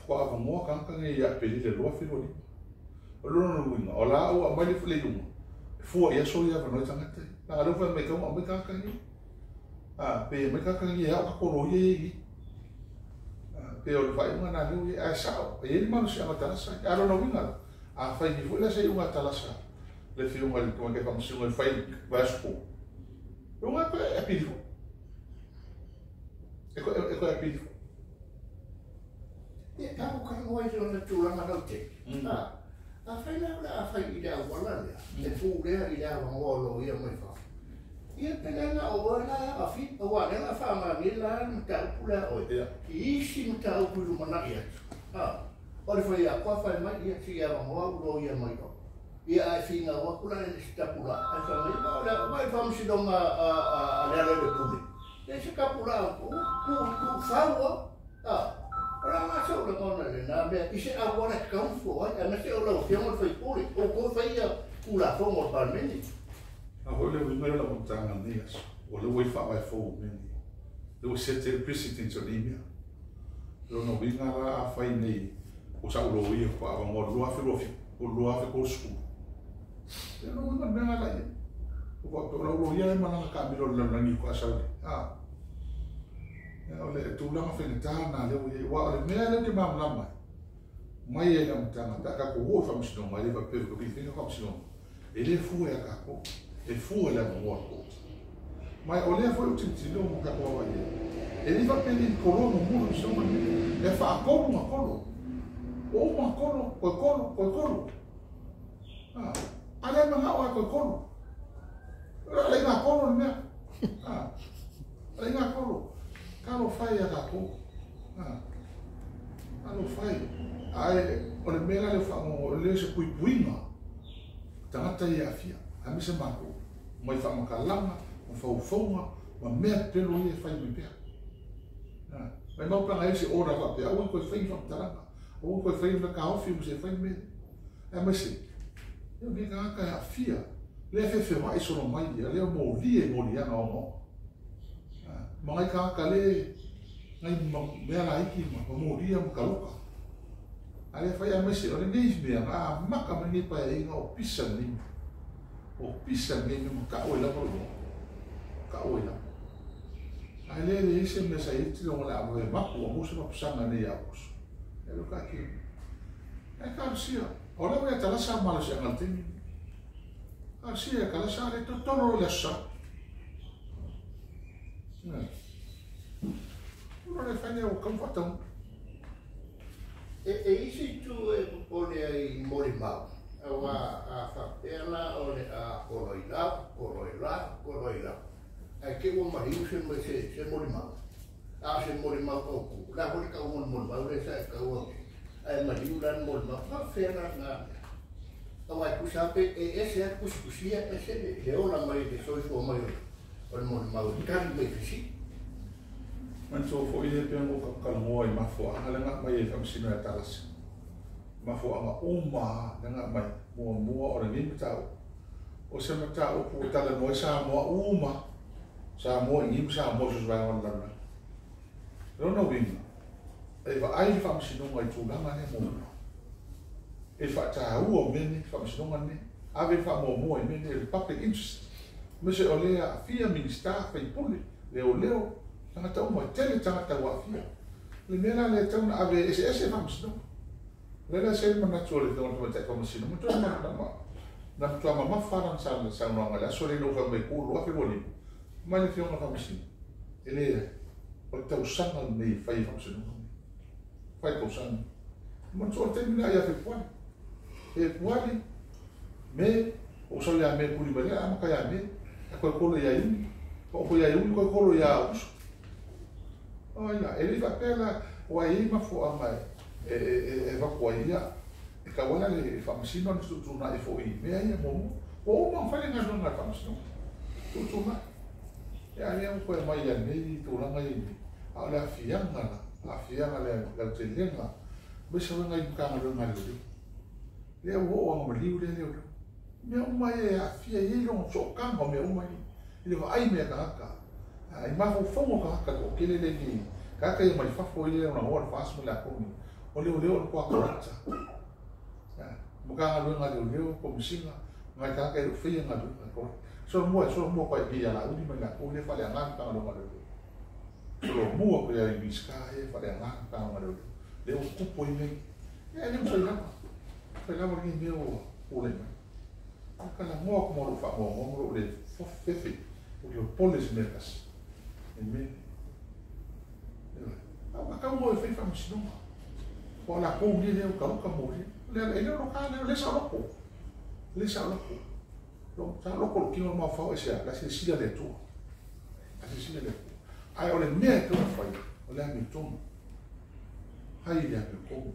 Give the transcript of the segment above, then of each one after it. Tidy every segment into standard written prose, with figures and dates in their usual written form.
Faatoa avanoa tagata nei ia Aperila 2025. O lona uiga, o la ua aumai le iuga, e fua i aso ia e avanoa ai tagata ia. Leaga o lea ua fai mai e tatau ona aumai tagata nei. A, pe aumai tagata nei e ao tatou loia ia e i i. Pei o le faaiuga lena lea ua i ai. Ae sao, e i ai le malosiaga o Talasa. A o lona uiga la, afai nei foi la se iuga a Talasa, le Afioga i le Tamaitai Faamasino e fai i le vaiaso fou, lona uiga e toe apili foi. E toe apili foi. Ia, tatou talanoa i lona tulaga lautele. Afai la o le a fai i le auala lea, e pulea i le avanoa o loia mai fafo, ia pe le na o oe la e aafia, aua o lea o le a faaaoga nei la le mataupu lea a oe i isi mataupu i lumanai atu. O le faiakoa fai mai, ia se i avanoa au loia mai o. Ia ae finau atu la i le isi tapulaa, ae fai mai, o le a vaai i le faamasinoga a Lealailepule, leai se tapulaa o tuufau lava. O le a la sou lagona i lena mea, i se auala e tatau ona fua ai, aemaise o lau Afioga i le sui usufono, o outou e faia Tulafono a le Palemene. A foi le uiga lea o lau amataga i lenei aso, o lea ua i ai le faavae fou o mea nei, o lea ua set ai le precedent o nei mea. O lona uiga la afai nei o sau loia faatoa avanoa i le 2027 po o le 2030, ia o lona uiga o le mea lena la i ai. Ua faapea o lau loia la e malaga taamilo i le lalolagi faatoa sau ai. O le tulaga faigata lena lea ua i ai, aua o le mea lea ou te malamalama ai, mai lava i le amataga pe a tatou o i faamasinoga, e le faapea e fai faamasinoga, e le fua ia tatou, e fua i le avanoa o le Kooti. Ma o lea foi ou te tilotilo ma tatou vaavaai i ai, e le faapea e le i koloa muamua le faamasinoga lenei, e faatolu ona kolo, ua uma ona kolo, toe kolo, toe kolo. A lea e manao lava e toe kolo. O le aiga kolo le mea. O le aiga kolo. Talofa e ia tatou. Talofa e. Ae o le mea la lea ua faagogo, o le o se puipuiga tagata ia e aafia, aemaise matou, mai faamatalaga, ma faufauga, ma mea pepelo ia e fai mai pea. Maimau pe ana i ai se order faapea, aua ne i toe faia ni faamatalaga, aua ne i toe faia ni mea taofi ma se fai mea. Aemaise, o nei tagata e aafia, lea e feofeoai solo mai ia, lea e molia i moliaga ogaoga. Ma nai tagata le, nai mea laiti ma molia ma taloka. A lea fai aemaise, o lenei mea, na amata mai lenei paeaiga o pisa lenei mea. O pisa lenei mea, ma tau ai lava lou igoa. Tau ai lava. Ae lea e leai se mea sa i ai tino o le a vave mapu, ua maua se mapusaga nei ia Aokuso. E leo taatia. Ae talosia, o lea ua ia Talasa malosiaga i le taimi lenei. Talosia ia Talasa le totolo loa i le Aso Sa. Ua le fai lea ua tau faataunuu. E isi itu e popole ai i molimau, aua a faapea la o le a kolo i lau, kolo i lau, kolo i lau, ae te i ua maliu se molimau. A o se molimau autu, o le a foi le tauga o le molimau lea sa e taua atu, ae maliu la le molimau, e faapefea la lena mea? Aua e tusa lava pe e ese lava le tusitusia, ese le ola mai, le soifua mai o le molimau e tali mai i fesili. Manatua foi lea pei ona ou talanoa i mafuaaga lea na aumai ai e Faamasino ia Talasa. Mafuaaga uma lava lea na aumai. Muamua o lenei mataupu, o se mataupu ua talanoa ai Samoa uma, Samoa i inei ma Samoa i so o se vaega o le lalolagi. O lona uiga, e vaai le Faamasinoga i tulaga lea muamua. E faataua o mea nei, Faamasinoga lenei, ave le faamuamua i mea nei o le public interest, aemaise o lea e aafia Minisita, faipule, leoleo, tagata uma, e tele tagata ua aafia. O le mea la lea e tatau ona ave eseese Faamasinoga. O lea la e i ai le manatu o le Afioga i le Tamaitai Faamasino, matua na matua mamafa lana saunoaga i le aso lea ina ua fai mai ku 2025, mai le Afioga i le Faamasino, e leai, o le tausaga lenei e fai ai Faamasinoga nei. Fai tausaga. Manatua o le taimi lena ia Fepuari. Fepuari, Me, ou sau ia Me puli mai lea, amata ia Me, ae toe kolo ia Iuni, oo ia Iuni toe kolo ia Aokuso. Ai la, e le i faapea la, aua e i ai mafuaaga e avatu ai ia, e tatau lava la le Faamasino ona fetuutuunai foi i mea ia muamua. Ua uma ona fai le galuega a le Faamasinoga, tuutuunai. Ia a lea ua toe aumai ia nei tulaga ia i nei, a o le aafiaga la, aafiaga le lautelega, aemaise foi nai Matagaluega a Leoleo. Lea ua oo lava maliu lea leoleo. Mea uma ia e aafia, e i ai lona sootaga o mea uma ia i le vaai mai a tagata, i mafaufauga o tagata toatele lea e i ai, tagata ia mai fafo ia e lagolagoa le FAST ma le latou nei. O leoleo o le matua corrupt Matagaluega a leoleo, Komesina, nai tagata e le o faia galuega e corrupt. Solomua e solomua atu lava i inei ia Laauli ma i latou lea e faaleaga le Matagaluega a Leoleo. Solomua atu i Minisita ia e faaleaga le Matagaluega a Leoleo. Lea ua tupu ai mea nei. Ia e le mafai lava, mafai lava lenei mea ua tulai mai. Ou te talanoa atu ma lou faanoanoa ma lou le fefe, ou te popole i se mea e tasi. I le mea lenei. Ioe. A ua tatau moe e fai faamasinoga. Aua o latou nei lea e utauta moli. E le o loka lea, o lea saoloto. O lea saoloto. Saoloto le tino o le mafaufau aisea? O le a silasila le Atua. O le a silasila le Atua. Ae o le mea e tatau ona fai, o le amiotonu. Fai le amiotonu.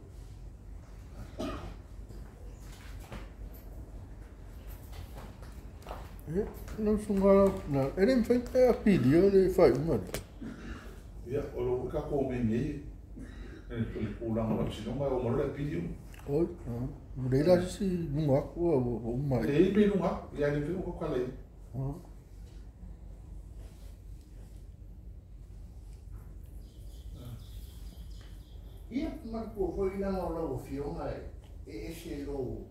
Lau susuga na, e le mafai ona apilia le faaiuga lea. Ia, o lo o tatou omai nei i le tulaga o le faamasinoga, e oo mai loa le apili uma. Oi, ua leai la se isi i luga atu ua uma ai. E i ai mea i luga atu, ia e le mafai ona tautala i ai. Ia, manatua foi leaga o lau Afioga e ese lou,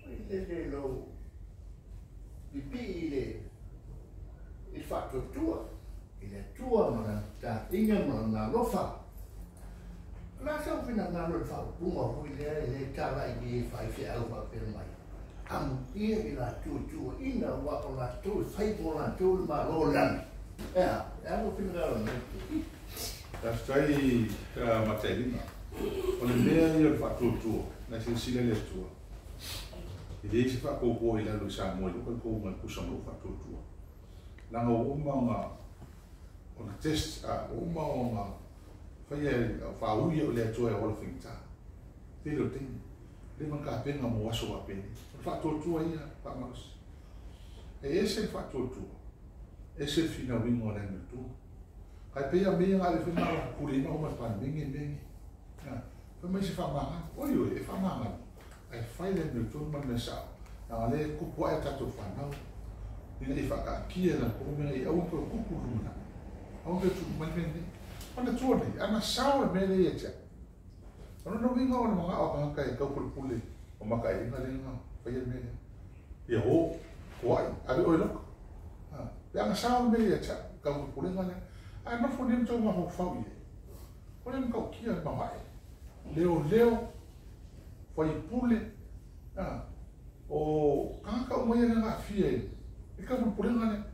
foi lele lou pipii i le i le faatuatua i le Atua ma Lana tapiga ma Lona alofa. O le a sau finagalo i le faaupuga foi lea e le tala i i e faifeau faapea mai, Amuia i latou e tuuaina aua o latou e fai mo latou le Malo o le lagi. E a? E a lou finagalo i lenei itu? Faafetai Mataelima. O le mea ia o le faatuatua, na silasila le Atua. E leai se faatuatua i lalo i Samoa i lou talitonuga e tusa ma lou faatuatua. Leaga ua uma ona ona test, a, ua uma ona faia faaui e le Atua e auala faigata. Tele o taimi. Leva ona tapena mo aso faapenei. O le faatuatua ia faamalosi. E ese le faatuatua, ese le finauina o le amiotonu. Ae pei a mea ia na ave foi ma puleina uma e le Palemene mea nei. Fai mai se faamagalo. Oi oi, e faamagalo. Ae fai le amiotonu ma le mea sao. Leaga o lea e tupu ae a tatou fanau. Ina ia faataatia e latou mea ia aua ne toe tupu i le lumanai. Aua ne toe tupu mai le mea lenei. Manatua nei, ana sao le mea lea ia te au. O lona uiga o le manao o tagata e taupulepule o matailiga lea na faia le mea lea. Ia o, toai, ave oe loka. Pe ana sao le mea ia te au, taupulepulega lea. Ae nofo nei ma tou mafaufau i ai. O le matautia le mavae, leoleo, faipule, o tagata uma ia na aafia i le taupulepulega lea.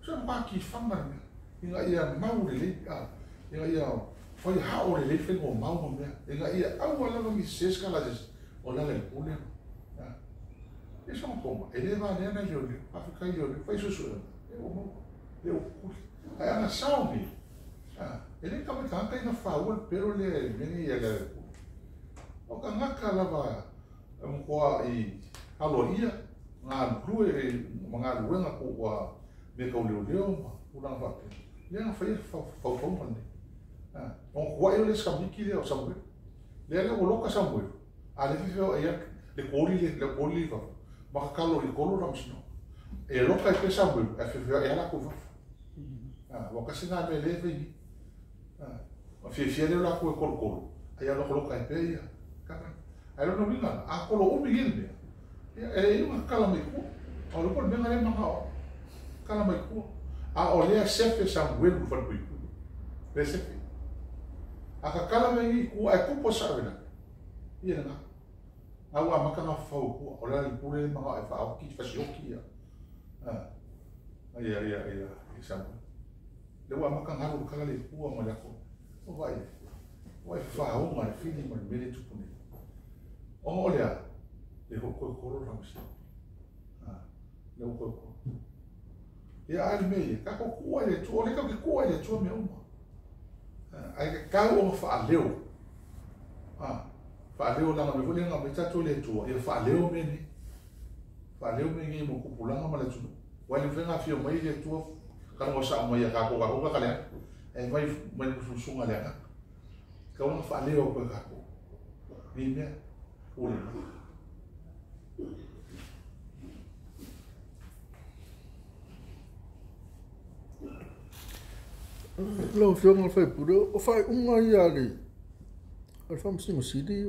So e matua tifaga le mea, ina ia mau lelei, ina ia fai hao lelei faiga o mau ma mea, ina ia aua lava ni sese se tala a se isi, o le ala i le pule. E soona toma, e le valea nai leoleo, faafetai leoleo, fai suesuega, e ua maua, le ua pule. Ae ana sao nei, e le tau mai tagata ia na faua le pelo lea i le mea nei e ala i le pule. O tagata lava e matua i aloaia, galulue ma galuega po ua mea tau leoleo ma tulaga faapea, lea na faia le faufauga lenei. Ona tuai o le sikamiki lea o Samuelu. Lea la ua loka Samuelu, a lea fefe ai le koli le le koli le fafo, ma kakalo i kolo la masino. E loka i pe Samuelu, ae fefe ai ala ko fafo. Ua kasi nā mea le fai ni. Ma fiafia lea lakou e kolokolo, ai a lokoloka ai pea ia kama. Ai lona uiga, a kolo umi i le mea, ia e iu nga kakala mai kua. O le po le mea nga lea manga o kakala mai kua. A o lea sefe Samuelu i falepuipui. Lea sefe. A kakala mai i kua, ai kupu sa avena. Ia lena. A ua amata nga fafau i kua. O le ala i pule le manga e whaoki, fasioki ia. Ia, ia, ia, ia Samuelu. Le ua amata nga kala le kua ma le ako. O vai, o ai whaonga le whini ma le mele tupu nei. Ona o lea, le ho koe koro la masi. Le ho koe koro. Ia ai le mea ia, ka ko kua i le tua, o le kau ke kua i le tua mea uma. Ai ke kau o nga whaaleo. Whaaleo langa me fo le nga me tatou le tua, ia whaaleo me ni. Whaaleo me ngi mo kupulanga ma le tunu. Wai le whenga whio mai le tua, ka ngo sa mai a ka ko ka ko ka lea. E mai mai mususunga le anga. Ka nga whaaleo koe ka ko. Ni mea, ule mai. Lau Afioga i le sui usufono, o faaiuga ia a le O le Faamasino Sili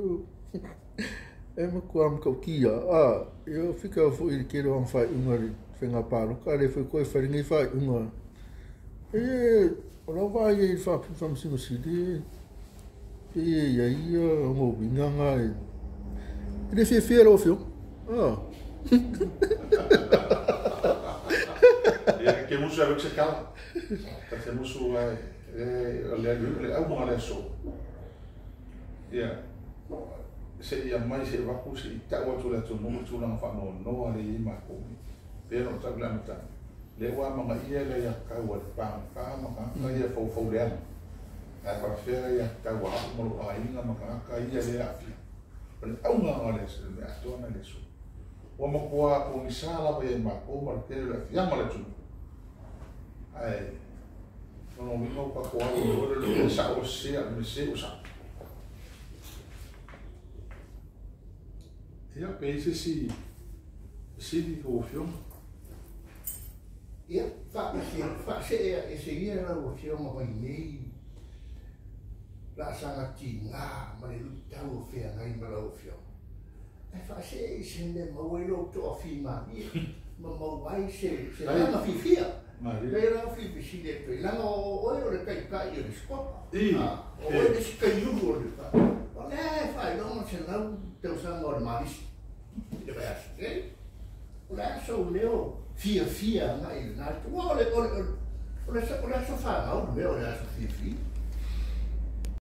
e matua matautia a ia fika foi i le tele o ana faaiuga i le faiga palota, a le foi toe fai lenei faaiuga. E o lau vaai i le Faamasino Sili pei e i ai ona uiga na e le fiafia lau Afioga. Ia, ke musu avec se kala. Ta te musu ai e le le auga le aso. Ia, se ia mai se vaku se i tau atu le atunuu tulaga faanoanoa le i makou. Pe no tau le amataga. Le ua magaia le ia tau a le pagata ma tagata ia faufau leaga. Ae faafefea ia tau a au ma lou aiga ma tagata ia le aafia. O le auga le mea atoa na le aso. Ua matua pogisa lava ia i makou ma le tele o le aafiaga o le atunuu. Ae lona uiga ua tatou alu i le mea sao o sese a o le mea sese ua sao. Ia, pe i ai se isi fesili lau Afioga? Ia, faasee ese ia lau Afioga mai nei laasaga tiga ma le luitau o feagai ma lau Afioga. Ae faasee i se mea maua ai lou toafimalie ma maua ai se agaga fiafia. Lea la fia fesili atu ai, leaga o oe o le taitai o le Sikopa. O oe le isi kaiulu o le O lea e faailoga 100 tausaga o le Malisi i le vaiaso nei. O le a sou leo fiafia agai i lena itu? Aua o le aso fanau le mea o le aso fiafia.